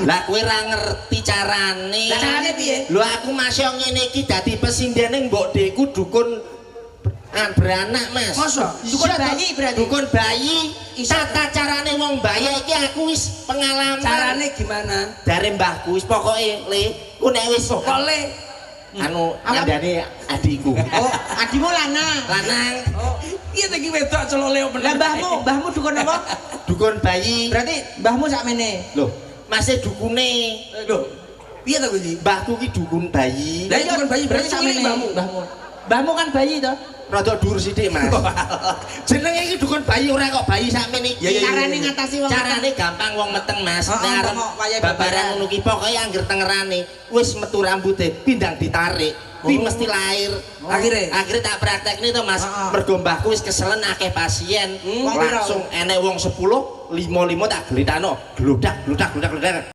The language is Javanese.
Lah kowe ra ngerti carane. Lah carane piye? Lho aku masih ngene iki dadi pesindene mbok deku dukun kan beranak, Mas. Masa? Dukun Iya, bayi berarti? Dukun bayi. Tata carane wong bayi iki aku wis pengalaman. Carane gimana? Dari mbahku wis pokoke le, ku nek wis Kok le? Anu Apa? ngandani adikku. Oh, adimu lanang. Lanang. Oh, iya iki wedok celok le bener. Lah mbahmu, mbahmu dukun apa? Dukun bayi. Berarti mbahmu sakmene. Loh, masih dukune. Lho. Piye to kuwi? Mbahku ki dukun bayi. Lah iya dukun bayi berarti sakmene sakmene mbahmu. Mbahmu. Mbahmu kan bayi to? Rada dhuwur sithik, Mas. Jenenge iki dukun bayi ora kok bayi sakmene iki. Ya, ya, ya. Carane ngatasi wong Carane gampang wong meteng, Mas. Heeh, Nek arep pokok wayahe babaran babaran. ngono ki pokoke angger tengerane wis metu rambute pindang ditarik. Kuwi mesti lahir. Akhire? Akhire tak praktekne to, Mas. Heeh. Mergo mbahku wis keselen akeh pasien. Wong piro? Langsung enek wong 10, 5-5 tak gletakno. Gludak gludak gludak gludak.